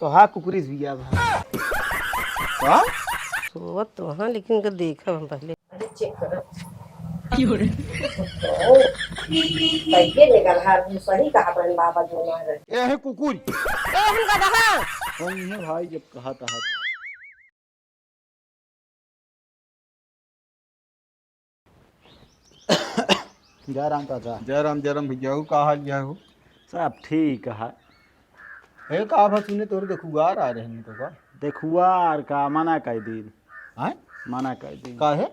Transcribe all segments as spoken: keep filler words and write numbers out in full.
तो हाँ, कुकुरी से बिया बा। का? सोवत तो हाँ, लेकिन इनका देखब हम पहले। अरे, चेक कर। सही निकल, हाँ, तू सही कहा, बहन बाबा जो ना रहे। ए है कुकुरी। ए, हम गदहा। हम इहे भाई जब कहा तहा। जय राम चाचा। जय राम, जय राम भैया, हो का हाल है हो? सब ठीक है। ए, का भा सुने तोर देखुआर आ रहे हैं तो का? देखुआर का मना कर दीन। हैं? मना कर दीन। काहे?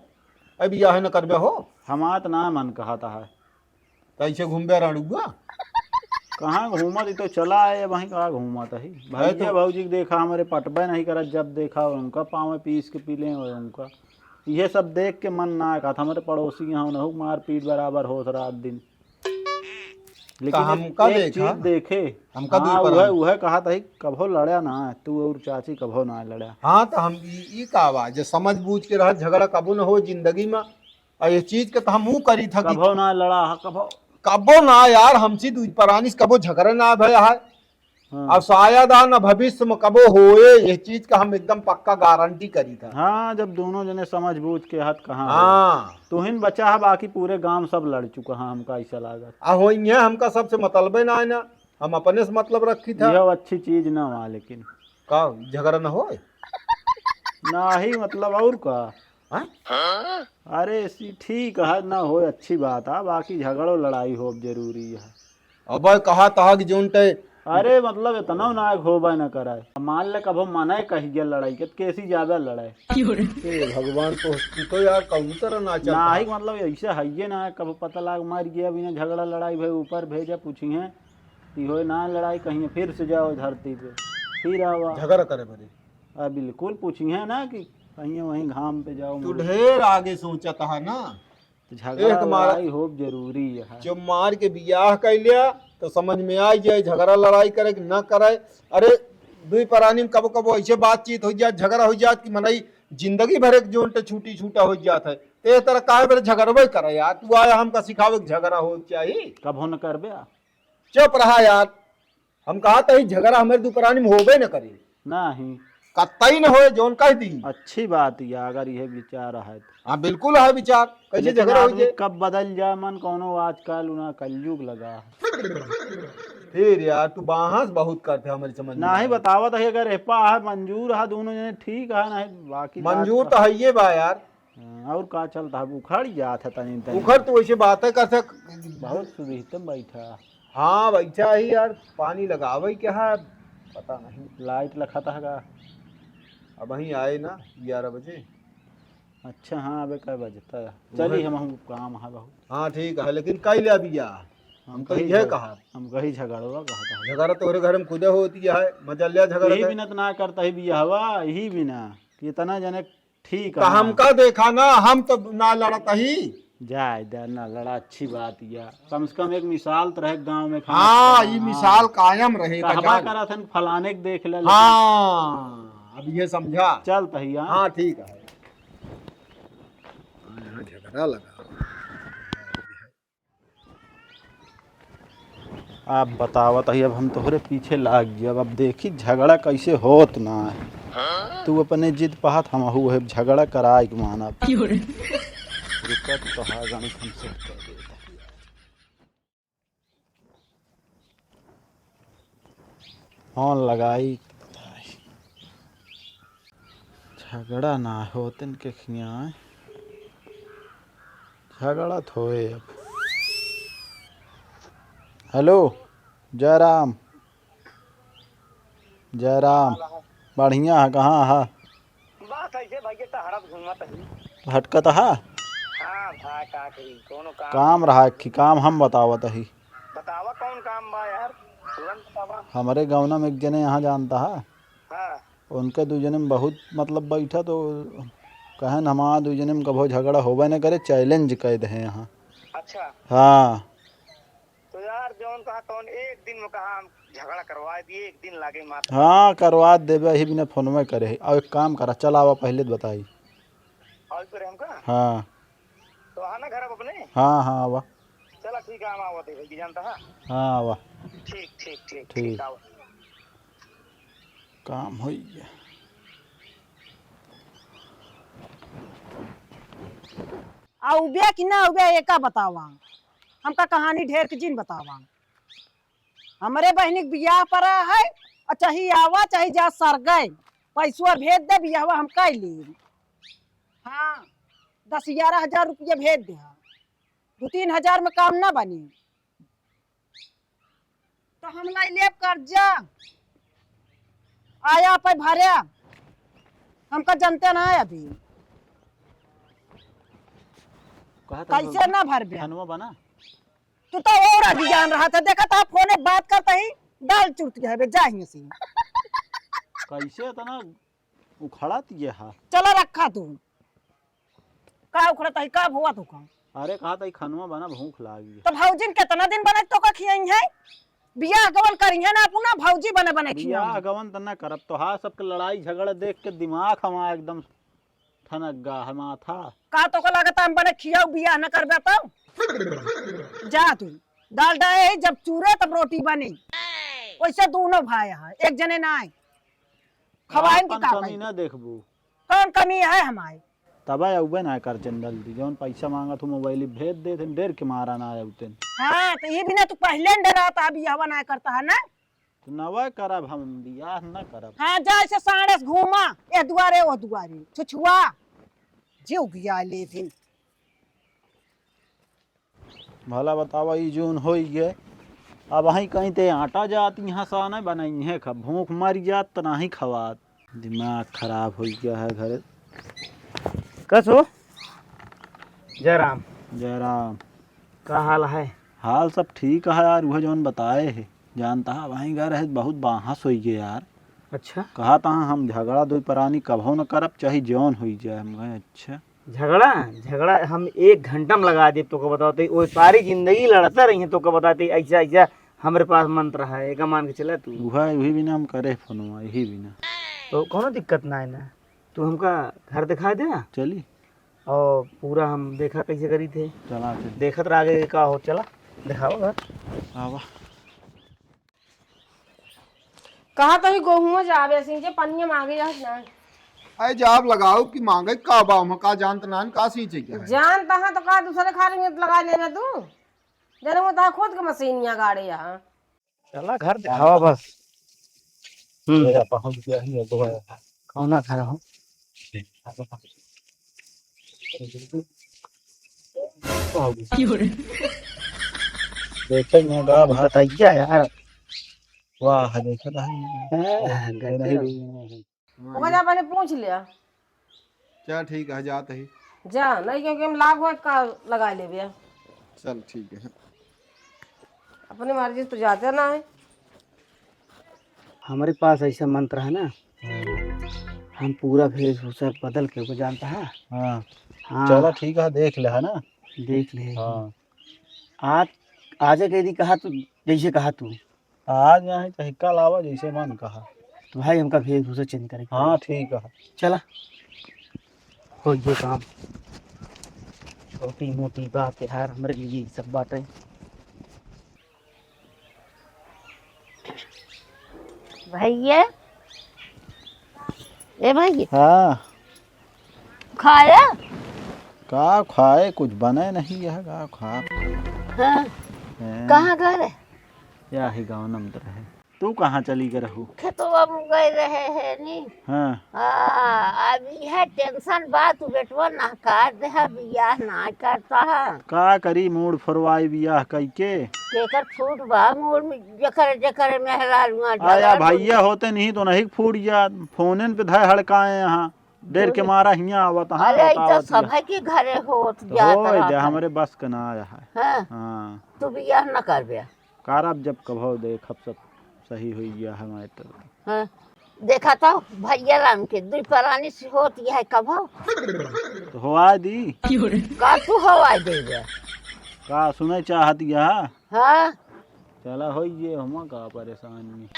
अब बियाह न करबे हो? हमार त ना मन कहत है। कैसे घूमबे रड़ुआ? कहाँ घूमत ही तो चला आए, वहीं कहाँ घूमत ही। है तो भैया भौजी के देखा हमरे पटबे नहीं करत, जब देखा उनका पाँव पीस के पी लें और उनका इहे सब देख के मन ना कहत। हमरे पड़ोसी यहाँ उनहु मारपीट बराबर होत रात दिन। लेकिन तो एक, हमका एक देखा, चीज देखे। हमका हाँ, दुई पर उहे, हम। उहे कहत ही, कभो लड़्या ना, तू और चाची कभो ना लड़्या। हाँ, तो हम ई, ई का बा, जे समझ बूझ के रह, झगड़ा कबो न हो जिंदगी में। और ये चीज के तो हम ऊ करी था कि कभो ना लड़ा, हाँ, कभो। कबो ना यार, हमसे दुई परानी से कबो झगड़ा ना भया है। हाँ। और शायद आ न भविष्य में कबो होए, ये चीज का हम एकदम पक्का गारंटी करी था। हाँ, जब दोनों जने समझ बूझ के हत कहाँ हो? हाँ। तुहिन बचा है, बाकी पूरे गांव सब लड़ चुका है, हमका ऐसा लागत। आ होइहे, हमका सबसे मतलबे ना है ना, हम अपने से मतलब रखी था। यह अच्छी चीज ना हुआ, लेकिन का झगड़ा न होए? नाही, मतलब और का? हाँ? अरे सी ठीक है, ना होए अच्छी बात है, बाकी झगड़ो लड़ाई हो जरूरी है। अबे कहा तहा कि जोन ते अरे मतलब इतना ना होबे न कराए। मान ले कभो मने कही गया लड़ाई के, तो कैसी ज्यादा लड़ाई? ए भगवान, तो तू तो यार कबूतर ना चल नाही, मतलब ऐसे है ये ना, कभो पता लाग मार गया बिना झगड़ा लड़ाई भाई ऊपर भेजा पूछी हैं कि होए ना लड़ाई, कहीं फिर से जाओ धरती पे, फिर आवा। झगड़ा करे बदे। आ, बिल्कुल पूछी हैं ना कि कहीं वहीं घाम पे जाओ तू मुड़। ढेर आगे सोचत है ना। तो झगड़ा एक मार लड़ाई होब जरूरी है। जो मार के बियाह कर लिया तो समझ में आ जाए, झगड़ा लड़ाई करे कि ना करे। अरे दुई परानी में कबो कबो ऐसे बातचीत हो जात, झगड़ा हो जात कि मनई जिंदगी भर एक जोन ते छूटी छूटा हो जात है। ते तरह काहे बरे झगड़बे करे यार? तू आया हमका सिखावे कि झगड़ा हो चाहिए। कभो न करबे आ। चुप रहा यार, हम कहा तही झगड़ा हमारे दुपरानी में होबे न करे। नाही। कतई न होए, जोन कह दी। अच्छी बात या, अगर यह विचार है तो। हाँ, बिल्कुल है विचार। कैसे लेकिन झगड़ा हो आदमी जाए? कब बदल जाए मन, कौनो आजकल उना कलयुग लगा है। फिर यार, तू बहस बहुत करते, हमारी समझ में नाही आए। बतावत है, अगर एपा है, मंजूर है, दोनों जने ठीक है, नहीं बाकी मंजूर बात तो है ये बा यार। हाँ, और का चलता है? उखड़ जात है तनी तनी। उखड़ तो वैसे बातें कर सक। बहुत सुविधा में बैठा। हाँ, बैठा ही यार, पानी लगावे के है, पता नहीं। लाइट लखत है का? अब वहीं आए ना ग्यारह बजे। अच्छा, हाँ, अबे कै बजता है? वही। चली, हम, हम काम है बहुत। हाँ, ठीक है, लेकिन कई ले अभी जा। हम हम तो कही यह झग-, कहा। हम कही झगड़वा कहता है। झगड़ा तोहरे घर में खुदे होती है, मजलिया झगड़ा यही है। बिना तो ना करता ही बियाहवा, यही बिना कि इतना जने ठीक तो है। हमका देखा ना, हम तो ना लड़त ही। जाए दे, ना लड़ा, अच्छी बात या। कम से कम एक मिसाल तो रहे गाँव में, खाना हाँ, खाना, ई हाँ। मिसाल कायम रहे, कहबा बाजार। करत हन, फलाने के देख ले, लेकिन हाँ, अब ये समझा। चल तहिया। हाँ, ठीक है। हाँ, यहाँ झगड़ा लगा। आप बतावत ही, अब हम तोहरे पीछे लाग गए। अब, अब देखी झगड़ा कैसे होत ना है। तू अपने जिद पहत, हम हु है झगड़ा कराए के मानब। क्यों रे? रुका तो तोहार गणित हम set कर देता। फोन लगाई। झगड़ा ना होत इनके खियाँ। झगड़ा तो होए अब। हेलो, जयराम। जयराम। बढ़िया है, कहाँ है? बात ऐसे भैया, टहरत घूमत ही। भटकत हा? हाँ भाई, का कही, कोनो काम काम रहा कि काम हम बतावत ही। बतावा कौन काम बा यार, तुरंत बतावा। हमरे गौना में एक जने यहाँ जानता हा? हाँ। उनके दू जने में बहुत मतलब बैठा तो कहन हमारा दू जने में कभो झगड़ा होबे न करे, challenge कह दे यहाँ। अच्छा। हाँ। तो यार, जौन कहा तौन एक दिन में कहा हम झगड़ा करवा दिए, एक दिन लागे मात्र। हाँ, करवा देबे, यही बिना फोन में करे। और एक काम करा, चल आवा, पहले तो बताई। और फिर हमका? हाँ। तो आना घर अब अपने? हाँ, हाँ, आवा। चला ठीक है, हम आवा दे भाई, जानता है? हाँ, आवा। ठीक, ठीक, ठीक, ठीक। ठीक, आवा। काम होइया। आ उबे कि ना उबे, एका बतावा। हमका कहानी ढेर के जिन बतावा। हमरे बहिनी के बियाह परा है, और चाहे आवा चाहे जा सरगै, पैसवा भेज दे, बियाहवा हम कइ लेब। हाँ, दस ग्यारह हजार रुपया भेज दे। दो तीन हजार में काम ना बनी। तो हम लाई लेब कर्जा, आया पे भरे, हमका जनते ना है अभी। कहा था कैसे ना भरबे? खनवा बना। तू तो और अभी जान रहा था, देखा था फोन पे बात करता ही दाल चुरती है बे, जा हियां से। कैसे इतना उखड़त ये हा? चला रखा तू। का उखड़त है, का भुआ तू का? अरे कहा था, ई खनवा बना, भूख लागी। तो भौजिन कितना दिन बने तोका खियाई है? बियाह गवन करी है ना अपना, भौजी बने बने खियाई। बियाह गवन त ना करब, तोहार सबके लड़ाई झगड़ा देख के दिमाग हमार एकदम ठनक गा है माथा। का तोका लागत हम बने खियाऊ, बियाह न करबे तो? जा तू, दाल डाए है, जब चूरे तब रोटी बनी। वैसे दोनों भाई है, एक जने ना आए। खवाइन की आपन का कमी पाई? ना देखबू। कौन कमी है हमारी? तबे अउबे ना कर चंदल दी, जौन पैसा मांगत हो मोबाइल भेज देत हैं, डर के मारा ना आउते। हाँ, तो ये भी ना तू पहले न डराता, अभी हवा ना करता है ना। तो नवा करब हम, बियाह ना करब। हाँ, जा ऐसे साड़े से घूमा, ए दुआरे ओ दुआरे, छुछुआ, जीव गिया ले दिन। भला बतावा, ई जौन होई गए, अब हई कहीं ते आटा जात यहाँ साने बनइहे खा, भूख मर जात त नाही खवात। दिमाग खराब होई गया है घरे। कस हो? जय राम। जय राम। का हाल है? हाल सब ठीक है यार, उहे जौन बताए है। जानता है, वहीं घर है, बहुत बाहस होई गए यार। अच्छा। कहा था हम झगड़ा दो परानी कभो न करब, चाहे जौन होई जाए। हम कहे, अच्छा। झगड़ा, झगड़ा हम एक घंटा में लगा देब, तोके बताते, वो सारी जिंदगी लड़ते रही हैं, तोके बताते, ऐसा, ऐसा हमरे पास मंत्र है, एका मान के चला तू। उहा, वही बिना हम करे फोनवा, यही बिना। तो कोनो दिक्कत ना है ना, तू हमका घर दिखा दे। चली। और पूरा हम देखा कैसे करी थे। चला, चली। देखत रह आगे का हो, चला, दिखाओ घर। आवा। कहा तो ही गोहुआ जाबे, सिंचे पनिया मांगे जात ना। अरे जाब लगाओ कि मांगे का बा, हम का जानत ना, का सींचे के है? जानता है तो का दूसरे खाली में लगा लेबे तू? जने वो तहा खुद के मशीनिया गाड़े यहाँ। चला घर दिखावा बस। हम्म। ये पहुंच गया है, ये दो है। कौना घर हो? देखे में बा भाई। बताइए यार। वाह, देखा था। हाँ, गजब। ओकर जा पहले पूछ लिया। चल ठीक है, जात ही। जा, नहीं क्योंकि हम लाग होत का लगा लेबे। चल ठीक है। अपनी मर्जी से तो जाते ना है। हमरे पास ऐसा मंत्र है ना, हाँ। हम पूरा वेशभूषा बदल के वो जानता है। हाँ। हाँ। चला ठीक है, देख ले, है ना? देख ले। हाँ। आज, आजे के दी कहा तू, जैसे कहा तू। आज यहाँ चाहे कल आवा, जैसे मन कहा। तो भाई हमका वेशभूषा change करे के हाँ, पड़ी। ठीक है। चला। हो ये काम। छोटी मोटी बात यार, हमरे लिए ये सब बातें। भैया, ए भैया। हाँ। खाया? का खाए, कुछ बने नहीं है, का खा। हाँ। हैं? कहाँ गए रहे? या ही गाँव नंद रहे। तू कहाँ चली गए रहू? खेतवा में गए रहे है नी। हाँ। हाँ, अब यह tension बा, तू बेटवा नहकार दे है, बियाह ना करता है। का करी, मूड़ फुरवाई बियाह कई के? केकर फूट बा मूड़ में, जेकर, जेकर मेहरारुआ आया डलर भैया होते नहीं तो नहीं फूट गया, फोनन पे धय हड़काए यहाँ, डर के मारा हियाँ आवत, हाँ, अरे, ई तो बतावत सब है। है कि घरे होत तो जात होए रहत दे, है। हमरे बस के ना आया है। हाँ। हाँ। तू बियाह न करबे। कारब जब कभो देखब सब सही होई गया है matter। हाँ। देखा तो भैया राम के दुई परानी से होत यह है कभो। तो होआ दी। का तू होआ देबे? का सुने चाहत यह? हाँ। चला होई ये, हम का परेशानी।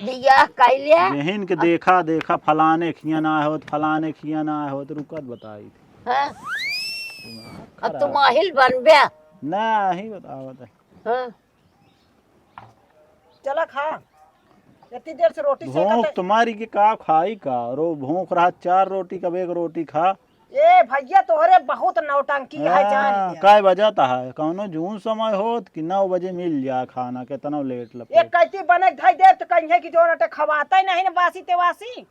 बियाह कैले। बहन के देखा, देखा, फलाने खिया ना होत, फलाने खिया ना होत, रुकत बताई। हाँ। अब तू माहिल बनबे। ना, ही बतावत है। हाँ। चला खा। इतनी देर से रोटी सेकत भूख है। तुम्हारी के का खाई का? रो भूख रहा, चार रोटी, कब एक रोटी खा। ए भैया, तोहरे बहुत नौटंकी है, जान हाँ, लिया। काय बजाता है? कौनो जून समय होत कि नौ बजे मिल जा खाना, केतना लेट लपेट। एक कैती बने के धई देब तो कहिए कि जौन अटे खवाते नहीं ना बासी तेवासी।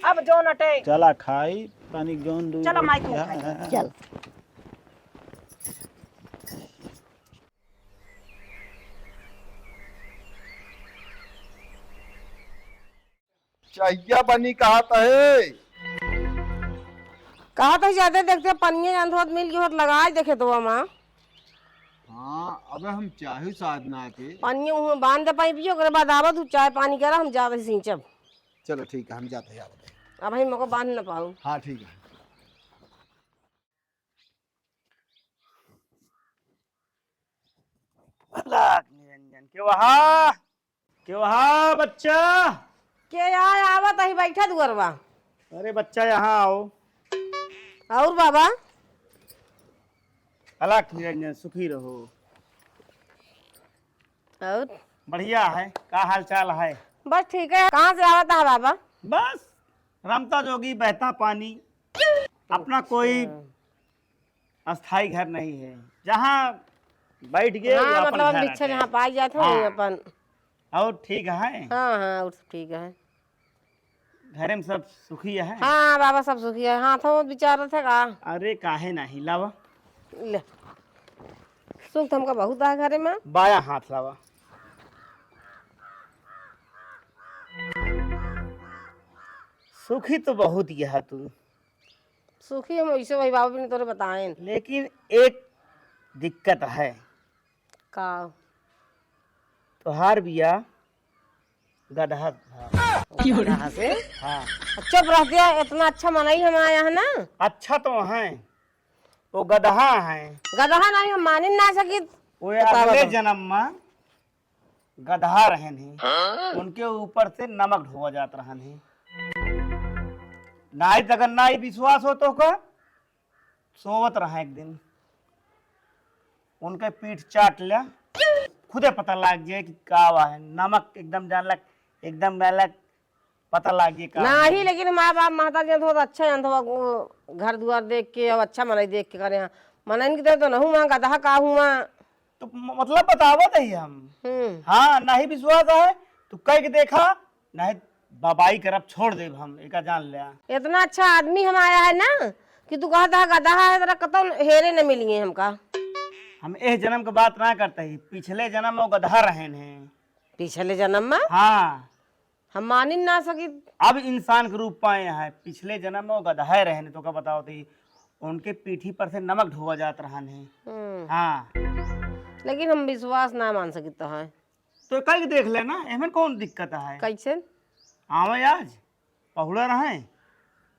अब जौन अटे चला खाई, तनिक जौन दूध चला माई, तू खा। चल। चहिया बनी कहत है। कहत है ज्यादा देखते पनिया जान होत मिल गई होत लगाए देखे तो माँ। हाँ, अबे हम चाहू साधना के। पनिया उहाँ बांध दे पाइपियो, ओकरे बाद आवा तू चाय पानी करा, हम जाते सींचब। चलो ठीक है, हम जाते हैं, आवत है। अब हम मको बांध न पाऊ। हाँ, ठीक है। अलख निरंजन, के वहा? के वहा बच्चा? के यार आवत ही, बैठा दुअरवा। अरे बच्चा, यहाँ आओ। और बाबा? अलख निरंजन, सुखी रहो। और? बढ़िया है, का हाल चाल है? बस ठीक है। कहाँ से आवत है बाबा? बस रमता जोगी बहता पानी, अपना कोई अच्छा। अस्थाई घर नहीं है, जहाँ बैठ गए हाँ, वो अपन मतलब घर बिच्छर है। जहाँ पाई जात हो, हाँ। वहीं अपन। और ठीक है? हाँ, हाँ, और सब ठीक है। घरे में सब सुखी है? हाँ, बाबा, सब सुखी है। हाथ हो विचारत है का? अरे, काहे नहीं, लावा। ले। सुख तो हमका बहुत है घरे में। बाया हाथ लावा। सुखी तो बहुत यह तू। सुखी हम ऐसे वही बाबू ने तोरे बताएन। लेकिन एक दिक्कत है। का? तोहार बिया गदहा था। गदहा से? हाँ। चुप रह दिया, इतना अच्छा मनई हम आया है ना। अच्छा तो है, वो गदहा है। गदहा नहीं, हम मानिन ना सकित। वो बता, अगले बता। जन्म में गदहा रहन ही, हाँ? उनके ऊपर से नमक ढोआ जात रहन ही। नाई, अगर नाई विश्वास हो तो का, सोवत रहा एक दिन, उनके पीठ चाट ले, खुदे पता लाग जाए कि का हुआ है। नमक एकदम जान लग, एकदम जान लग, पता लाग जाए का नहीं, है। लेकिन माँ बाप महतारी जानत हो तो अच्छा जानत हो, वो घर दुआर देख के और अच्छा मनई देख के करे हैं। मनइन की तरह तो नहीं हुआ, गदहा का हुआ। तो म-, मतलब बतावत ही हम। हम्म। हाँ, नहीं विश्वास है तो कह के देखा, नहीं बाबाई करब छोड़ देब हम, एका जान ले। इतना अच्छा आदमी हम आया है ना कि तू कहत है गदहा है, तेरा कतौ हेरे न मिलिए हमका। हम एह जन्म के बात ना करते ही, पिछले जन्म में गदहा रहन हैं। पिछले जन्म में? हाँ। हम मानिन ना सकी। अब इंसान के रूप पाए हैं, पिछले जन्म में गदहा रहन, तो का बताओ तो उनके पीठी पर से नमक ढोआ जात रहन है। हम्म। हाँ। लेकिन हम विश्वास ना मान सकित है। तो कह के देख लेना, एमन कौन दिक्कत है? कैसे? आवे आज, पहुड़ा रहे,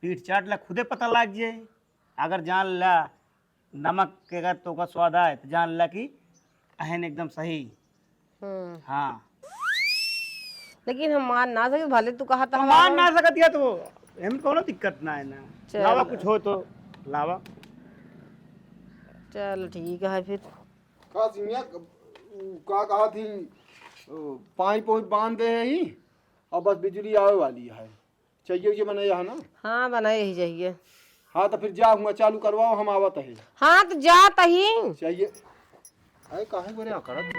पीठ चाट ला, खुदे पता लाग जाए। अगर जान ला, नमक के अगर तोका स्वाद आए, तो जान ला कि अहन एकदम सही। हम्म। हाँ। लेकिन हम मान ना सके, भले तू कहा तो था मान हमारा। ना सकत या तो एम कौनो दिक्कत ना है ना। चल। लावा कुछ हो तो लावा। चल ठीक है फिर। का सिमिया, उ, का कहा थी, ओ, पाइप ओइप बांध दे ही, अब बस बिजली आवे वाली है। चाहिए ये बनाया है ना? हाँ, बनाए ही चाहिए। हाँ, तो फिर जा हुआ चालू करवाओ, हम आवत है। हाँ, तो जा तही। चाहिए। अरे, काहे गोरे अकड़त?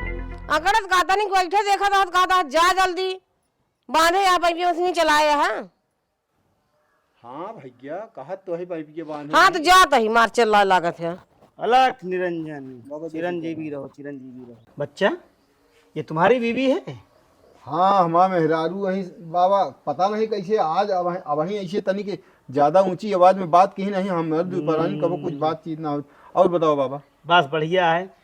अकड़त कहता नहीं, बैठे देखा था, कहता, "जा जल्दी, बांधे यहाँ पाइप, मशीन चलाए यहाँ।" हाँ भैया, कहत तो है पाइप के बांधे हाँ, तो नहीं। जा तही, मार चल लागत है। अलख निरंजन, बाबा जी चिरंजीवी रहो, चिरंजीवी रहो। बच्चा, ये तुम्हारी बीवी है? हाँ, हमार मेहरारू वहीं, बाबा, पता नहीं कैसे आज अब, अबहीं ऐसे तनिक ज्यादा ऊंची आवाज में बात कही नहीं, हम मर्द परानी कबो कुछ हम्म। बातचीत ना हो। और बताओ बाबा। बस बढ़िया है।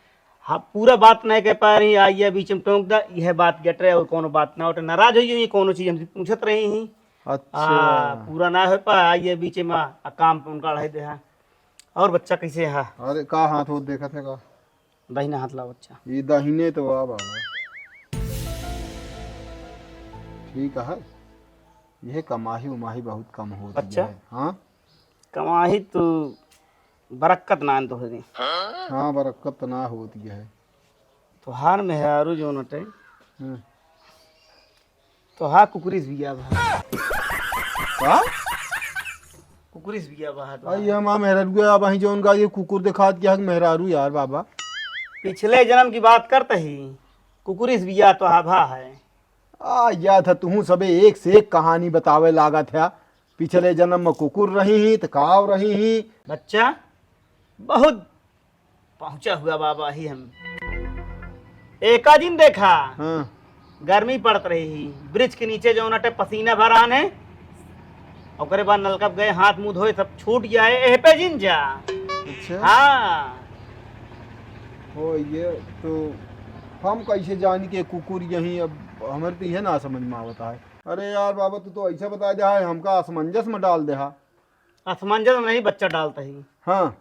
हाँ, पूरा बात नहीं कह पा रही, आइए बीच में टोंक दा, यह बात गट रहे और कोनो बात ना उठे, नाराज होइए, ये कोनो चीज हमसे पूछत रही ही। अच्छा। आ, पूरा ना हो पा, आइए बीच में आ, आ काम पे उनका अढ़ाई दे है। और बच्चा कैसे है? अरे का हाथ होत देखत है का? दहिना हाथ लाओ बच्चा। ये दाहिने तो बा बाबा। ठीक है, यह कमाही उमाही बहुत कम होती अच्छा। है। हाँ, कमाही तो बरक्कत ना तो होती। हाँ, बरक्कत तो ना होती है। तोहार मेहरारू जो नटे, हम्म। तोहा कुकुरिस बिया भा। का? कुकुरिस बिया भा तोहा। आई हमा मेहरारू, अब अहीं जौन का ये कुकुर देखात क्या है मेहरारू यार बाबा। पिछले जन्म की बात करत ही, कुकुरिस बिया तोहा भा है। आ, या था तुहूँ सबे एक से एक कहानी बतावे लागत है। पिछले जन्म में कुकुर रही ही, तो काव रही ही। बच्चा, बहुत पहुँचा हुआ बाबा ही हम। एका दिन देखा, हाँ। गर्मी पड़त रही ही, वृक्ष के नीचे जौन अटे पसीना भर आने, ओकरे बाद नलका पे गए, हाथ मुँह धोए, सब छूट जाए, एह पे जिन जा। अच्छा। हाँ। हो, ये तो हम कैसे जानी के कुकुर यहीं, अब हमारे तो यह ना समझ में आवता है। अरे यार बाबा, तू तो ऐसा बता दे है, हमका असमंजस में डाल दे हा। असमंजस में नहीं, बच्चा डालता ही। हाँ।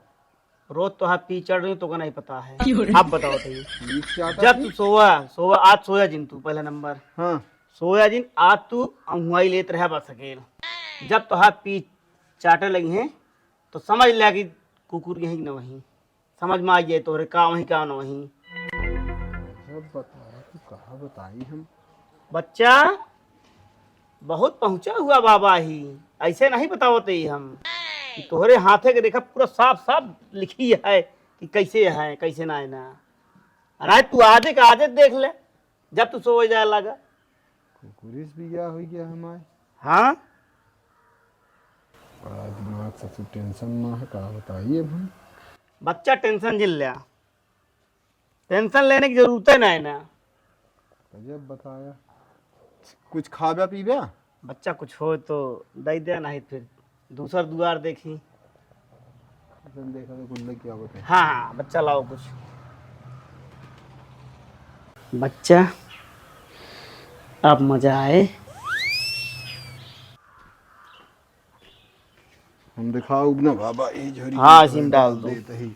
रोज तो हाथ पी चढ़ रही, तो का नहीं पता है। क्यों रे? आप बताओ तो ये। पी चाटा जब थी? तू सोवा, सोवा, आज सोया जिन तू, पहला नंबर। हाँ। सोया जिन, आज तू अहुआई लेत रहा बस अकेल। जब तो हाथ पी चाटे लगी हैं, तो समझ लिया कि कुकुर यहीं न वहीं। समझ में आ जाए तोहरे का वहीं का न वहीं। जब बताया तो कहा बताई हम। बच्चा, बहुत पहुँचा हुआ बाबा ही, ऐसे नहीं बतावत ही हम। कि तोहरे हाथे के देखा पूरा साफ साफ लिखी है कि कैसे है, कैसे ना है ना। अरे तू आजे का आजे देख ले, जब तू सोए जाए लगा। कुकुरिस बिया हो गया हमारे। हाँ? बड़ा दिमाग सबसे टेंशन में है, का बताइए अब हम। बच्चा टेंशन जिन लिया, टेंशन लेने की जरूरत है ना है ना। गजब बताया। कुछ खाबे पीबे? बच्चा कुछ हो तो दे दे, नहीं फिर दूसर दुआर देखी। तुम देखा तो कुछ लेके आओ तो। हाँ, हाँ, बच्चा लाओ कुछ। बच्चा, अब मजा आए। हम दिखाउब ना बाबा, ये झोरी हाँ, के सिम डाल दो। देत ही।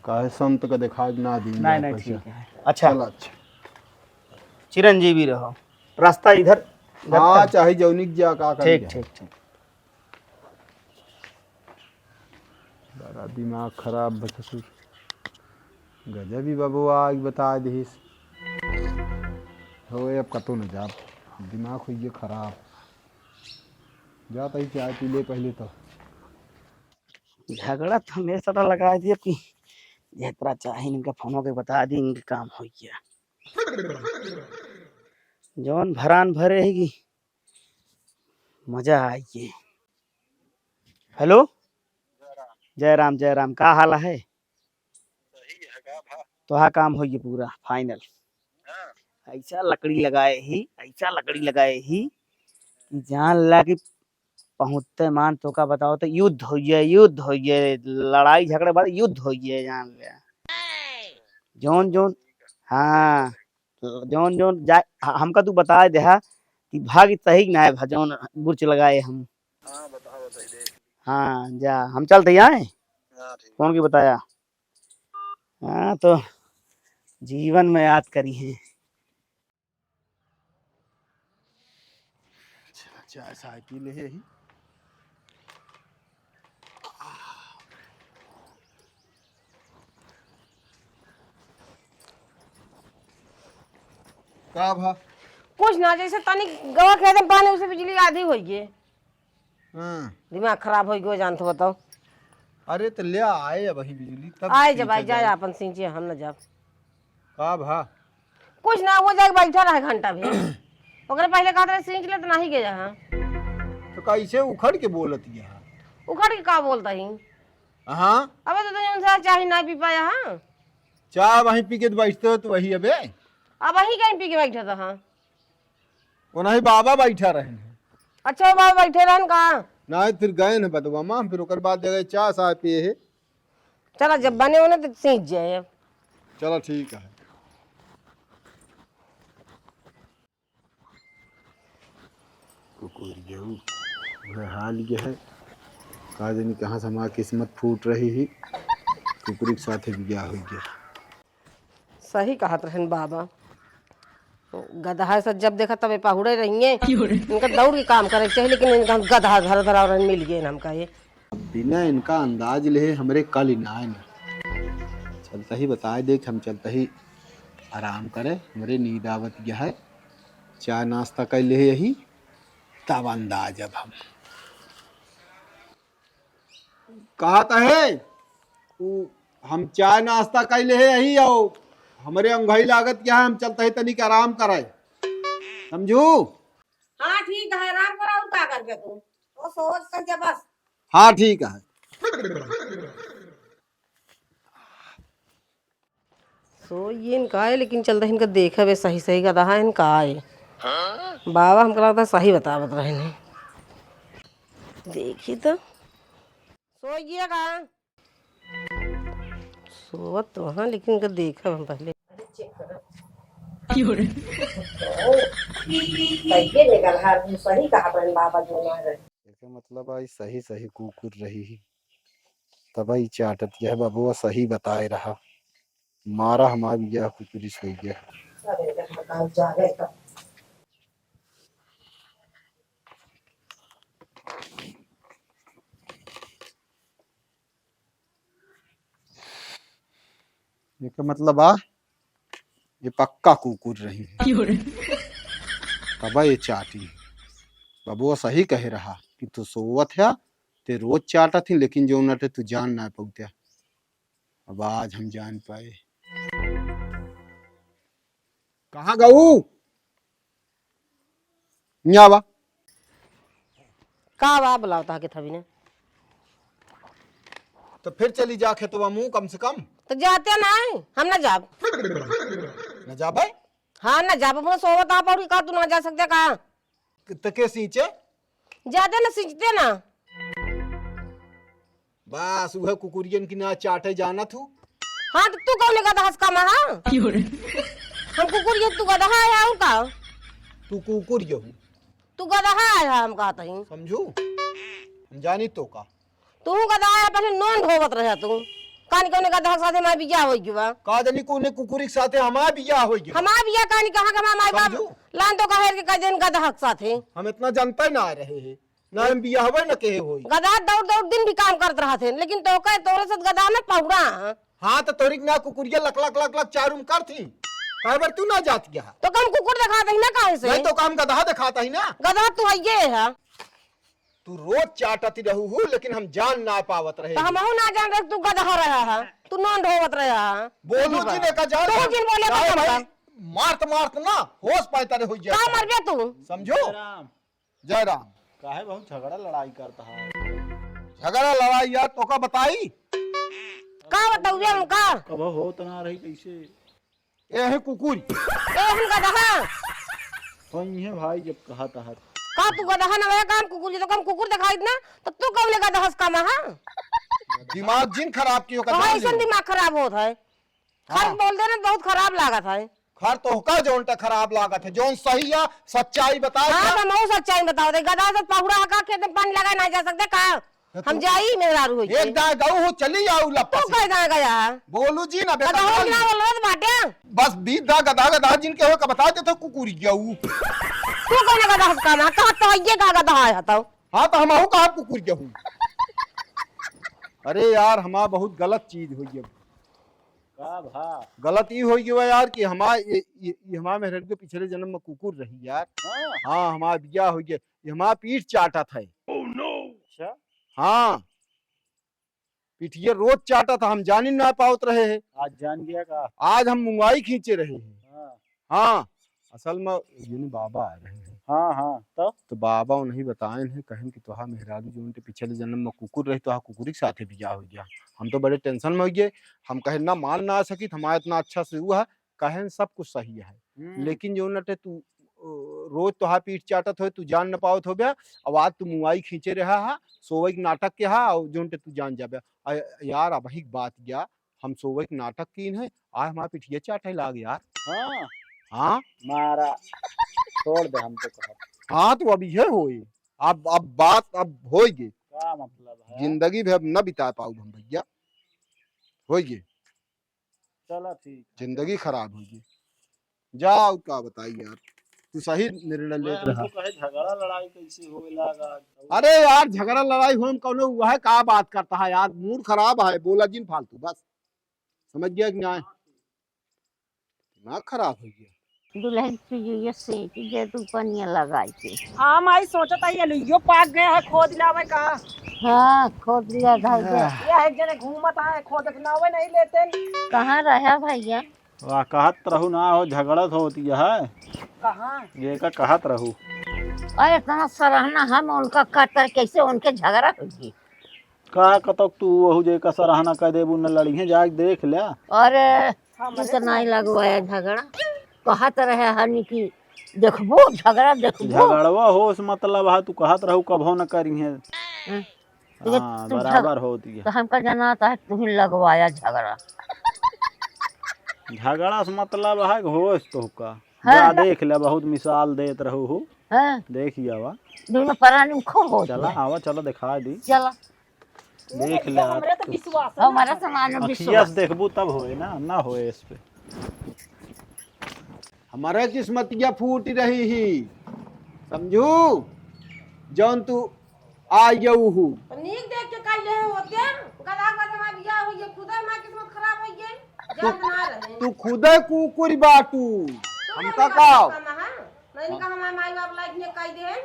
काहे संत का दिखाई ना दी नहीं, ना नहीं, पैसा। ठीक है। अच्छा। चल, अच्छा। चिरंजीवी रहो। रास्ता इधर, इधर हाँ, तक। चाहे जौनिक जा, का करी ठीक, जाए। ठीक, ठीक। बड़ा दिमाग खराब बा ससुर। गजब ही बबुआ आग बता दिहिस। हो, अब कतो न जाब। दिमाग होइए खराब। जा तई चाय पी ले पहले तो। झगड़ा तो हमेशा तो लगा दिया कि जेतरा चाहे इनका फोन के बता दी, इनके काम हो गया। जौन भरान भरे है कि मजा आई के। हेलो, जय राम, जय राम, का हाल है? सही है का भा? तोहा काम होइए पूरा फाइनल। हाँ। ऐसा लकड़ी लगाए ही, ऐसा लकड़ी लगाए ही कि जान ला कि पहुँचते मान तो का बताओ तो युद्ध होइए, युद्ध होइए, लड़ाई झगड़े बाद युद्ध होइए, जान ले। जौन जौन, हाँ, जौन जौन जा, हमका तू बताए देहा कि भाग सही ना है भा, जौन बुर्च लगाए हम। हाँ, बताओ, बताइए, देख ली। हाँ, जा, हम चलते ही आए। हाँ, ठीक। कौन की बताया? हाँ, तो जीवन में याद करी है। अच्छा, चाय साय पी ले ही। का भा? कुछ ना, जैसे तनी गवा खेत में पानी, उसे बिजली आधी होई गई। हाँ। दिमाग खराब होई गयो, जानत बताओ। अरे तो ले आए अब वही बिजली, तब आए जब सींचा आए जाए, जाए। आपन सींचे, हम न जाब। का भा? कुछ ना, वो जाके बैठा रहे घंटा भी। ओकरे पहले कहत रहे सींच ले तो नहीं गया, हाँ। तो कैसे उखड़ के बोलत ही? उखड़ के का बोलता ही? हाँ। अबे तो तुम उनसे चाय ना पी पाया, हाँ। चाय वहीं पी के तो बैठते हो तो वही अबे। अब वहीं कहीं पी के बैठा था, हाँ। वो नहीं बाबा बैठा रहन है। अच्छा, वो बाबा बैठे रहन का? नहीं, फिर गए न बदवा माँ, फिर ओकर बाद जगह चाय साय पिए है। चला, जब बने होने तो सींच जाए अब। चला, ठीक है। कुकुर जाऊ, वह हाल ये है। का जानी कहाँ से हमार किस्मत फूट रही ही। कुकुरी के साथ बियाह हो गया। सही कहत रहन बाबा। गदहा से जब देखा तबे पहुड़े रहिए। इनका दौड़ के काम करे के चाहिए, लेकिन इनका गदहा धरा धरा और मिल गए हमका ये। बिना इनका अंदाज ले हमरे कल ही ना आए ना। चलता ही बताए दे कि हम चलता ही आराम करे, हमरे नींद आवत गया है। चाय नाश्ता कर ले यही। तब अंदाज अब हम। कहत है, उ हम चाय नाश्ता कइ लेहे यही आओ, हमरे अंगई लागत क्या है, हम चलत ही तनिक आराम करे, समझू? हाँ, ठीक है, आराम करा, और का करबे तू? वो सोच कर जा बस। हाँ, ठीक है। सोइए इनका है, लेकिन चलते इनका देखबे सही सही गदहा इनका है। बाबा हमका लगता सही बतावत रहे ने। देखी तो। सोइए का? सोवत तो हाँ, लेकिन इनका देखब हम पहले। क्यों रे? सही निकल है, सही कहा बहन बाबा जो ना रहे। एके मतलब आई सही सही कुकुर रही ही। तब ई चाटत यह बबुआ सही बताए रहा। मारा हमार बिया कुकुरी सोई गया। अरे, बताओ, जागे तो। एके मतलब आ, ये पक्का कुकुर रही है। क्यों रे? तब ये चाटी। बबुआ सही कहे रहा कि तू सोवत है, ते रोज चाटत ही, लेकिन जो नटे तू जान ना पौते। अब आज हम जान पाए। कहाँ गऊ? यहाँ बा। का बा, बुलावत हा के थवी ने? तो फिर चली जा खेतवा मुँह कम से कम। तो जाते नहीं, हम ना जाब। न जाबे? हाँ, ना जाब, अपना सोवत आप और का तू ना जा सकते का? तो के सींचे? जाते ना सींचते ना। बस उहे कुकुरियन की ना चाटे जानत हूँ। हाँ, तो तू कौन गदहा से कम है? हम कुकुरियन, तू गदहा है और का? तू कुकुर यहू। तू गदहा है, हम कहत ही। समझू? हम जानी तो का। तू गदहा है, पहले नोन ढोवत रहे तू। कानी कौने गदहा के साथे हमार बियाह होई गवा। का जानी कौने कुकुरी के साथे हमार बियाह होई गवा। हमार बियाह कानी कहाँ के हमार माई बाप समझू? लान तो कहे के कह देन गदहा के साथे। हम इतना जानते ना रहे हैं। ना हम बियाहवे न केहे होई। गदहा दौड़ दौड़ दिन भी काम करत रहत हैं, लेकिन तो कहे तोरे से गदहा न पौड़ा। हाँ, तो तोरी के ना कुकुरिया लक लक लक लक चारू में करत ही। काहे बर तू ना जात गया? तो कम कुकुर देखात ही ना काहे से? नहीं तो काम गदहा देखात ही ना। गदहा तू हइये है। तू रोज चाटत रहू हूँ, लेकिन हम जान ना पावत रहे। तो हमहू ना जान रहे तू गदहा रहा है, तू नोन ढोवत रहा है। बोलू जी ने का जान तू जिन बोले का भाई, मारत मारत ना होश पाए तारे हो जाए। का मरबे तू? समझो? जय राम। काहे बहुत झगड़ा लड़ाई करता है? झगड़ा लड़ाई यार, तोका बताई? का बताऊ बे उनका? कब होत ना रही कैसे? ए है कुकुर। ए हम गदहा। तो इहे भाई जब कहा तहत। का तू गदहा ना भैया, काम कुकुर, ये तो काम कुकुर दिखाई ना, तो तू कौन गदहा से कमा, हाँ? दिमाग जिन खराब कियो का तो जान ऐसन ले। दिमाग खराब होत है। खर हाँ। बोल दे ना, बहुत खराब लागत है। खर तोहका जौन टा खराब लागत है, जौन सही है, सच्चाई बताओ हाँ, का? तो हमहू सच्चाई बताओ दे। गदहा से पहुड़ा का खेत में पानी लगाए ना जा सकते का? तो हम तू जाई मेहरारू होई एक के। दाय गऊ हो, चली आऊ लप्पा तू से। कह दाय गया? बोलू जी ना, बेटा, गदहा बोल ना ना। बोल रहे बाटे। बस बीस दा गदहा, गदहा जिनके हो का बता दे तो कुकुर गऊ। तू कौन गदहा से कहना? कहा तो ये का गदहा है तो? हाँ, तो हमहू कहा कुकुर गऊ। अरे यार, हमार बहुत गलत चीज हो गई। का भा? गलत ई हो गया यार कि हमार ये, ये, ये हमार मेहरारू के पिछले जन्म में कुकुर रही यार। हाँ। हाँ, हमार बियाह हो गया, ये हमार पीठ चाटत है। अच्छा। हाँ, पिठिया रोज चाटत है, हम जानी ना पावत रहे हैं। आज जान गया का? आज हम मुंगाई खींचे रहे हैं। हाँ। हाँ, असल में ये नी बाबा आ रहे हैं। हाँ, हाँ, तो? तो बाबा उन्हीं बताए हैं, कहें कि तोहार मेहरारू जो उनके पिछले जन्म में कुकुर रही, तोहार कुकुरी के साथे बियाह हो गया। हम तो बड़े tension में हो गए, हम कहे ना मान ना सकित, हमारा इतना अच्छा से हुआ है, कहें सब कुछ सही है। हम्म। लेकिन जो नटे तू, अ, रोज तोहार पीठ चाटत हो, तू जान न पावत हो बे, अब आज तू मुआई खींचे रहा है, सोवे के नाटक के हा, और जो नटे तू जान जाबे। आ, यार, अब ही बात गया, हम सोवे के नाटक कीन है, आज हमार पिठिया चाटे लाग यार। हाँ। हाँ। मारा। छोड़ दे, हम तो कहब। हाँ, तो अब ये होई। अब, अब बात अब होई गई। का मतलब है? जिंदगी भर अब न बिता पाऊ हम भैया। होई गई। चला ठीक है। जिंदगी खराब होई गई। जाओ, का बताई यार, तू सही निर्णय लेत रहा। हमको कहे झगड़ा लड़ाई कैसे होए लागा? अरे यार, झगड़ा लड़ाई हो, हम कौनो वह का बात करता है यार, मूड खराब है, बोला जिन फालतू, बस। समझ गया कि नहीं? दिमाग खराब हो गया। दुल्हन चुइया से कि जे तू पनिया लगाई के। हाँ माई, सोचत आई अलुइयो पाक गया है, खोद लावे का। हाँ, खोद लिया धाई के। आह। यह एक जने घूमत आए, खोदत नावे नहीं लेते। कहाँ रहा भैया? वाह, कहत रहू ना हो, झगड़त होती है। कहाँ? ये का कहत रहू? अरे, इतना सराहना हम उनका करता, कैसे उनके झगड़ा होगी? का कतक तू वहू जे का सराहना कर देबू, न लड़िहे, जाके देख ले। अरे, हमरे तू तो से नहीं लगवाया झगड़ा, कहत रहे हनी कि देखबो, झगड़ा देखबो। झगड़वा होस मतलब है, तू कहत रहू कभो न करिहे। हाँ। तो ये हाँ, तू बराबर झग-, होती है। तो हमका जनाता है, तू ही लगवाया झगड़ा। झगड़ा से मतलब है कि होश तोहका। हाँ। जा देख ले, बहुत मिसाल देत रहू हो। हाँ। देखी आवा। दोनों परानी में खूब होश चला, है। आवा, चलो दिखा दी। चला। देख ले आप हमरे तो तू। विश्वास है ना। हमारा सामान में अखिया से विश्वास। देखबू तब होए ना, ना होए इस पे। हमारे किस्मतिया फूट रही ही, समझू? जौन तू आ गऊ हू। तो नीक देख के कह ले होते, गधा गधा हमार बियाह हुई है, खुदे हमार किस्मत खराब हुई है, तू, जान ना रहे। तू खुदे कुकुर बाटू। तू हमका नहीं का? कहता ना, हाँ? नहीं कहा हमार माई बाप लाइफ में कह दे हैं।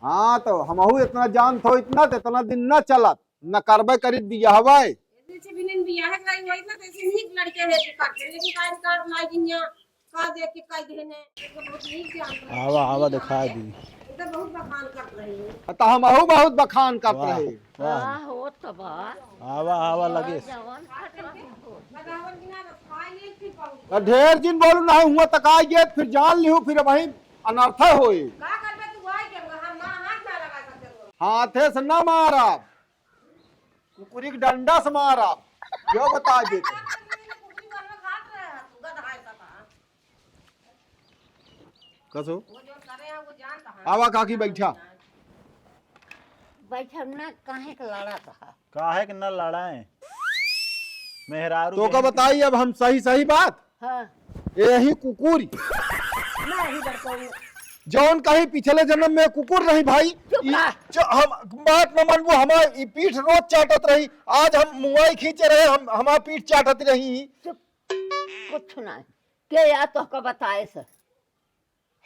हाँ, तो हमहू इतना जानत हो, इतना तो इतना दिन न चलत, न करबे करी बियाहवे। ऐसे भी नहीं बियाह कराई होई ना, तो ऐसे नीक लड़के है तो करते, लेकिन काहे कर लाई दुनिया, का देख के कह देने, ये तो बहुत नीक जानत रहे। आवा, आवा, दिखा दी। ये तो बहुत बखान करत रहे। तो हमहू बहुत बखान करत वाह, रहे। वाह। वाह, हो तो बा। आवा, आवा, लगे। जवान खतरा हो। बतावन कि ना, तो खाए नहीं फिर पाऊँ। तो ढेर दिन बोलू ना हुआ, तक आ गए, फिर जान लिहू, फिर वही अनर्थ होई। का करबे तू, आई के हम ना हाथ ना लगा सकते हो। हाथे से ना मारब, कुकुरी के डंडा से मारब। यो बता दे। कुकुरी बनवा खात रहे हैं तू, गधा है सका। कसो? वो जो करे हैं, वो जानता है। आवा काकी, बैठा। बैठब ना, काहे के लड़त है? काहे के न लड़ाएं? मेहरारू तो का बहन की बताई अब हम सही सही बात? हाँ। यही कुकुर। नहीं बड़काऊ। जौन कहीं पिछले जन्म में कुकुर नहीं भाई। चुप ई रह। जो हम बात न मानबू, हमार ई पीठ रोज चाटत रही। आज हम मुआई खींचे रहे, हम, हमार पीठ चाटत रही। चुप, कुछ ना। के या तोहका बताए से?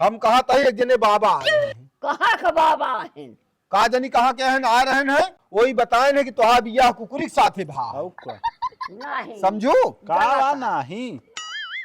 हम कहा था एक जने बाबा आ रहे हैं। कहाँ का बाबा आहिन? का जनी कहाँ के हैं, आ रहे हैं, वही बताए हैं कि तोहार बियाह कुकुरी के साथे भा। हौ का? नहीं। समझू? का गलत बा है। नहीं?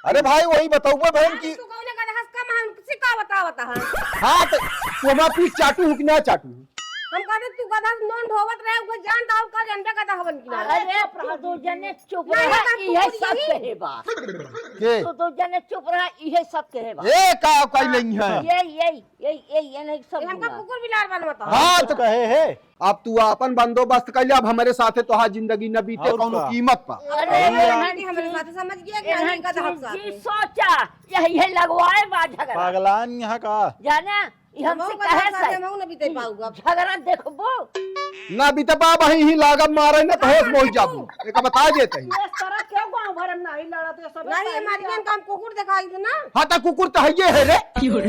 अरे भाई, वही बताऊबे बहन की। तू कौने गधा हंस का महन से का बतावत है? हाँ, तो तू हमार पीठ चाटू हूँ कि ना चाटू हूँ? हम कहते तू गधा से नोन ढोवत रहे, उनको जान दाऊ का जानबे गधा हवन की ना। अरे, तू दो जने चुप नहीं, रहा, नहीं, इहे तू सब यही कहे बा। के? तू दो जने चुप रहा, इहे सब कहे बा। ए, का, का नहीं है? ये, ये, ये, ये, ये नहीं सब ये हमका बोला। कुकुर बिलार बनवत है। हाँ, तो कहे है। अब तू आपन बंदोबस्त कर ले, अब हमारे साथे तोहार जिंदगी न बीते और कौनो का? कीमत पर। अरे, अरे, एहन एहन हमारे चीज, साथे समझ गया कि एहन नहीं, गधा चीज साथे। जी सोचा, यही है लगवाए बा झगड़ा। पागलान यहाँ का? जाना, ई हमसे हमहू कहे गधा साथे से हमहू न बीते पाऊगा। झगड़ा देखबो। ना बीते पा, वही ही लागब मारे, न तो होश मोहि जाबू। एका बता देते ही। ये तरह क्यों गाँव भर में नहीं लड़त, ये सब नहीं, सही हमारी है। बहन का हम कुकुर दिखाई दे ना। हाँ, तो कुकुर तो है ये है रे।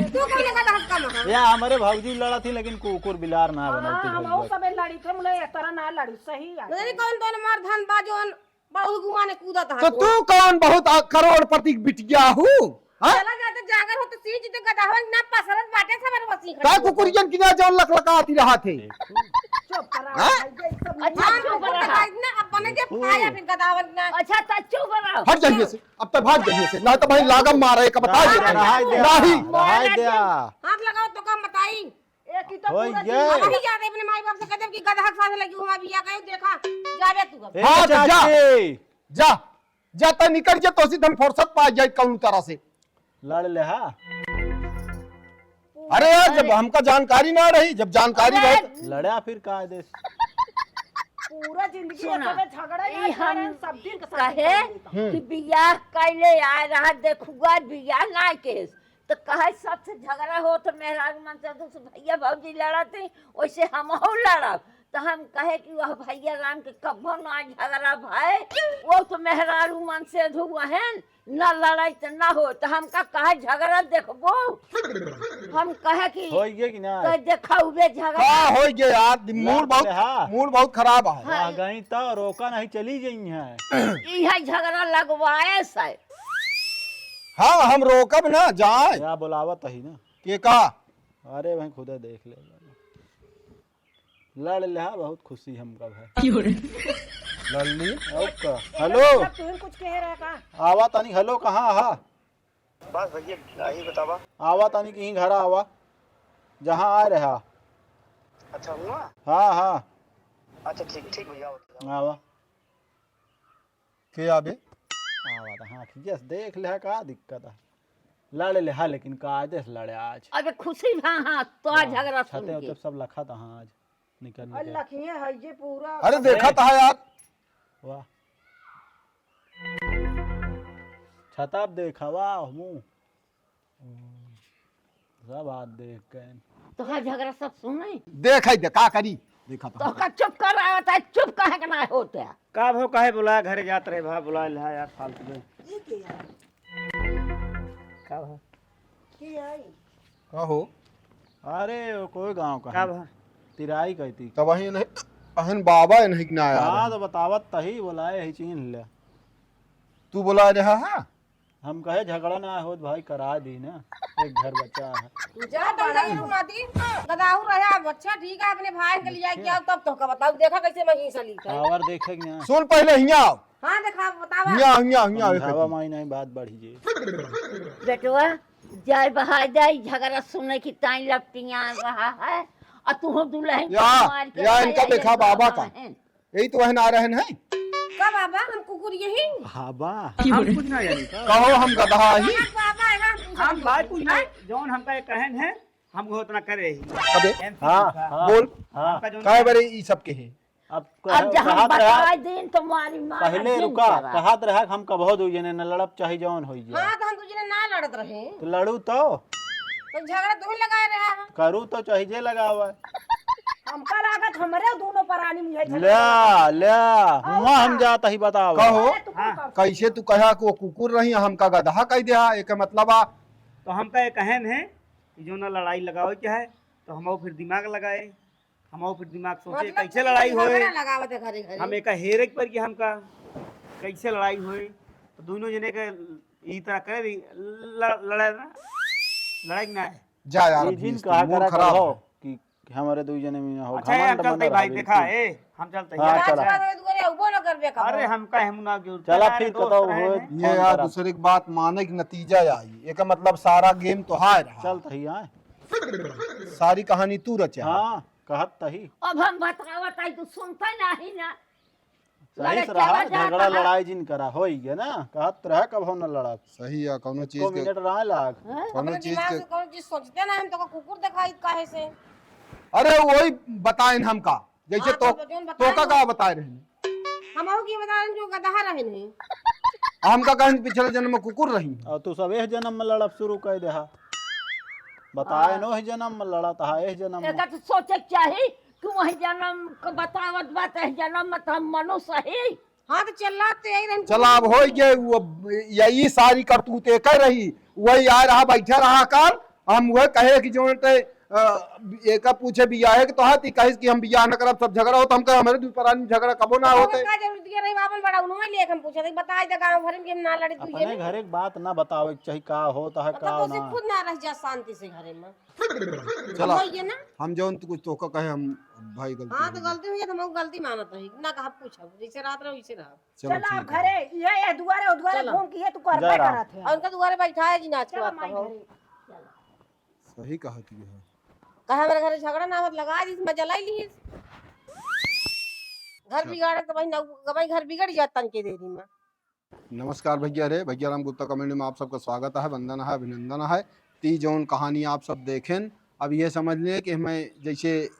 तू कौन लगा हल्का महा? या हमारे भौजी लड़ा थी, लेकिन कुकुर बिलार ना बना हाँ, थी हम भैया। और सबे लड़ी थे, मुझे ये तरह ना लड़ी, सही है। नहीं, कौन दोनों मार धन बाजोन, बहुत गुमाने कूदा था तो को। तू कौन बहुत आ-, करोड़पति की बिटिया हूँ? हाँ? चला जाते जागर हो तो सींच दे गदहवन ना पसरत बाटे सब बसी का खड़ी हो। कुकुरियन की ना जौन लकलकाती रहा थे। चुप रहा, हाँ? भाई, ये सब अच्छा, नहीं चुप मानते। रहा। इतना अब बने जे देखो। पाया फिर गदहवन ना। अच्छा, तो चुप रहा। हट जाइए से, अब तो भाग जाइए से, ना तो भाई लागम मारा एक बता दे रहा है। रहाई दे, नहीं। रहाई दे। हाथ लगाओ तो काम बताई। ए की तो होई पूरा गे। दिन अब ही जा दे अपने माई बाप से कह दे कि गदहा के साथ लगी हुआ बिया गए देखा, जावे तू अब। ए हाँ, तो जा। चाची। जा। जा, तै निकल जा, तोसी धन फुर्सत पा जाए कौन तरह से। लड़ ले, हाँ। अरे यार, जब अरे। हमका जानकारी ना रही, जब जानकारी अरे। रहे तो लड़ा फिर का देश? पूरा जिंदगी सुना, एकरे झगड़ा ई ना हम करे, सब दिन के साथ कहे निकल गई। हम्म। कि बियाह कैले आए रहा, देखुआ बियाह ना केस। तो कहे सबसे झगड़ा हो तो मेहरारू मन से तो भैया भौजी लड़त ही, वैसे हमहू लड़ब। तो हम कहे कि वह भैया राम के कब्बो ना झगड़ा भाई, वो तो मेहरारू मन से धुआहन, ना लड़ाई तो ना हो। तो हमका कहे झगड़ा देखबो, हम कहे कि होई गे कि ना? तो देखा हुए झगड़ा। हाँ, होई गे यार, मूड बहुत, हाँ। मूड बहुत खराब है। हाँ। आ गई तो रोका नहीं, चली गई है। इहे झगड़ा लगवाए से। हाँ, हम रोकब ना, जाए। या बोलावत ही ना। के का? अरे भाई, खुदे देख ले। लड़ लिहा, बहुत खुशी हमका भाई। लड़ ली। और का? हेलो। तुम कुछ कह रहा का? आवा तानी, हेलो, कहाँ आहा? बस भैया, यही बतावा। आवा तानी, कहीं घर आवा, जहाँ आ रहा। अच्छा, हुआ? हाँ, हाँ। अच्छा, ठीक, ठीक भैया, आओ। आवा। के आबे? आवा त, हाँ, खींचे से देख ले, का दिक्कत है? लड़ ले, हाँ, लेकिन कायदे से लड़े आज। अबे खुशी भा, हाँ, तो आज हाँ, झगड़ा सुन छते के। उते सब लखा त, हाँ, आज निकल और निकल। लखिए है ये पूरा। अरे, देखा त है यार। वाह। छता पे देखा, वाह, मुँह। सब हाथ देख के। तो हाँ, झगड़ा सब सुने। देख है दे, का करी? देखा तो। तो का चुप कर रहा होता है, चुप काहे के ना होते है? का भो, काहे बुलाया, घरे जात रहे भा, बुलाए लिहा यार, फालतू में। ये के यार? का भा? के आई? का हो? अरे, वो कोई गाँव का का है? भा? तिराई कहती। तब वहीं नहीं, अहन बाबा है नहीं कि ना यार? हाँ, तो बतावत तही, बुलाए ही, चीन्ह ले। तू बुलाए रहा है? हम कहे झगड़ा ना होत भाई, करा दी ना, एक घर बचा है। जा तब नहीं रुआ दी, गदाऊ रहे। अब अच्छा ठीक है, अपने भाई के लिए क्या, तब तो का बताऊ, देखा कैसे मैं ही सली था। खबर देखे कि ना? सुन पहले हियाँ आओ। हाँ, देखा, बतावा। हियाँ, हियाँ, हियाँ आओ, समझावा देखो। माई नहीं, बात बढ़ी जे। बेटवा, जाए बहाय जाए, झगड़ा सुने की ताई लपटियाँ रहा है, और तू दुल्हन के या, मार के या इनका खाया देखा है बाबा बाबा का। है। यही तो वहन आ रहन है। का बाबा, हम कुकुर यही? हाँ बा। हम कुछ ना जानी। कहो हम गदहा ही। बाबा है ना, हम भाई कुछ नहीं, जौन हमका ये कहन है, हम वो उतना करे ही। अबे, एम सी हाँ, का। हाँ, बोल। हाँ। हमका जौन काहे बरे ई सब के है? अब अब कह-, जहाँ कहत रहा, बताए दिन तो मारी मार पहले दिन रुका, करा। कहत रहा कि हम कबहो दू जने न लड़ब, चाहे जौन होई जाए। हाँ, तो हम दू जने ना लड़त रहे। तो लड़ू तो? तो झगड़ा तू ही लगाए रहा है। करू तो चाहे जे लगावे। हमका लागत हमरे दोनों परानी में है झगड़ा। ल्या, ल्या, और हुआ हम का? जात ही बताओ। कहो, अरे तू हाँ। कुकुर कैसे तू कहा कि वो कुकुर रही, हमका गदहा कह दिया, एक मतलब आ। तो हमका ये कहन है कि जो ना लड़ाई लगावे के है, तो हम फिर दिमाग लगाए, हम फिर दिमाग सोचे मतलब कैसे तू लड़ाई होए, झगड़ा लगावत है घरे घरे। हम एका हेरे के पर कि हमका कैसे लड़ाई होए, तो दोनों जने के ई तरह करे भी ल-, लड़ाई ना, लड़ाई ना है। जा यार, ये अभी दिन इसकी कहा मूड करा खराब करो है। कि हमारे दो जने में हो, अच्छा, ये घमंड हम चलते बना भाई, रहा देखा, बिल्कुल। ए, हम चलते हाँ, हैं। चला। आज के बाद दुआरे उबो न करबे कबो। अरे, हम काहे मुना जोर चला, चला, फिर अरे, दोस्त कतौ रहे होए, हैं। ये फोन यार, करा। दूसरे की बात माने की नतीजा आई। एका मतलब सारा गेम तो हार रहा। चल तही आए। सारी कहानी तू रचा। हाँ, कहत तही। अब हम बतावत आई, तू सुनता नहीं ना। सही लड़े से रहा, चला जाता झगड़ा है। लड़ाई जिन करा, होई गया ना, कहत रहा कबो न लड़ब। सही है, कौनो चीज एको के मिनट रहा लाग। हैं? कौनो अपने चीज दिमाग के से कौनो चीज सोचते ना, हम तो कुकुर दिखाई काहे से? अरे वही बताइन हमका, जैसे हाँ, तो, तो जोन बताए तोका हो। का बताए रहने? हम और की बता रहे जो गदहा रहे नहीं। हमका कहें पिछले जन्म में कुकुर रही। और तू सब एह जन्म में लड़ब शुरू कर दे हा। बताए हाँ। नो, एह जन्म में लड़त हा, एह जन्म में। एका तो सोचे के चाही कि वही जन्म के बतावत बा, तो एह जन्म में तो हम मनुष्य ही। हाँ, तो चला, तो यही रहन चला, अब हो गए, वो अब यही सारी करतूत एकर रही, वही आ रहा, बैठा रहा काल, हम वह कहे कि जो ते, अ, एका पूछे बियाहे के तो हाथ, ई कहिस कि हम बियाह न करब, सब झगड़ा होत, हम कहे, "हमरे दू परानी झगड़ा कबो ना तो होते।" का जरूरत ये रही, बाबन बड़ा उन्होंने लिए हम पूछे थे, बताई दे गाँव भर में कि हम ना लड़ी, तू ये अपने नहीं। घरे के बात ना बतावे के चाही, का होता है, मतलब का तो उसे ना। खुद ना रह जा शांति से घरे में। चला, वही है ना। हम जौन तू कुछ तोका कहे, हम भाई गलती हाँ, हो तो गई। गलती हुई है, तो हम गलती मानत रही, ना कहा पूछब, जैसे रात रहो, वैसे रहो। चलो, चला ठीक है। घरे, ये, ये दुआरे, वो दुआरे चलो। घूम के ये तू करबे जा रहा। करत है। और उनका दुआरे बैठा है जी, नाच के चलो, बात माई करो। घरे। चलो। सही कहत ही है। कहे हमारे घरे झगड़ा ना होत, लगा दी, मजा लाई ली। घर चल। बिगाड़े तो भाई ना, भाई घर बिगड़ जात तन के देरी में। नमस्कार भैया रे, भैया राम गुप्ता comedy में आप सबका स्वागत है, वंदन है, अभिनंदन है। ती जौन कहानी आप सब देखेन, अब ये समझ लें कि हमें जैसे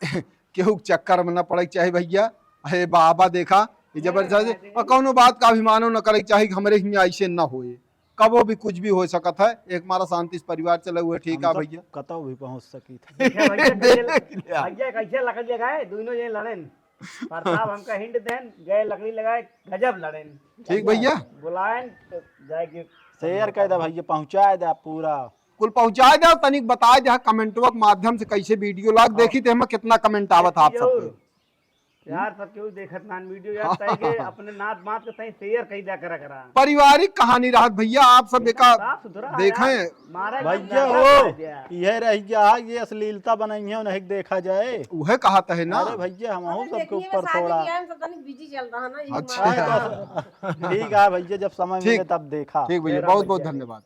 केहू के चक्कर में न पड़े के चाही भैया। अरे बाबा देखा, ये जबरदस्त है। और कौनो बात का अभिमानो न करे के चाही कि हमरे हियाँ ऐसे न होए। कबो भी कुछ भी हो सकत है, एक मारा शांति से परिवार चले हुए, ठीक हम है सब भैया। कतौ भी पहुँच सकी थे। देखा भैया कैसे, देख लिया। भैया कैसे लकड़ी लगाए, दोनों जने लड़ेन। प्रताप हमका hint देन, गए लकड़ी लगाए, गजब लड़ेन। ठीक भैया। बुलाएन तो जाए के share कर दे भैया, पहुँचाए दे पूरा। कुल पहुँचाए दे, तनिक बताए दे, हाँ, commentवा के माध्यम से कैसे video लाग, हाँ। देखी थे हम कितना comment आवत आप सबके। जरूर। यार, सब केहू देखत नान वीडियो यार, हाँ, तय के हाँ, हाँ। अपने नात मात के तय शेयर कई दिया करा करा। पारिवारिक कहानी रहत भैया, आप सब एका साफ सुथरा देखें। यार, मारा एकदम भैया ज्यादा हो, कर दिया। यह रह गया, ये अश्लीलता बनाई है, उन्हें देखा जाए। उहे कहा तहे ना। अरे भैया, हम अरे सबके देखिए, ऊपर शादी थोड़ा ब्याह में सब तनी बिजी चल रहा ना, ये अच्छा। मारा। हाँ, तो ठीक है भैया, जब समय मिले ठीक। तब देखा। ठीक भैया, मेरा बहुत बहुत भैया। धन्यवाद।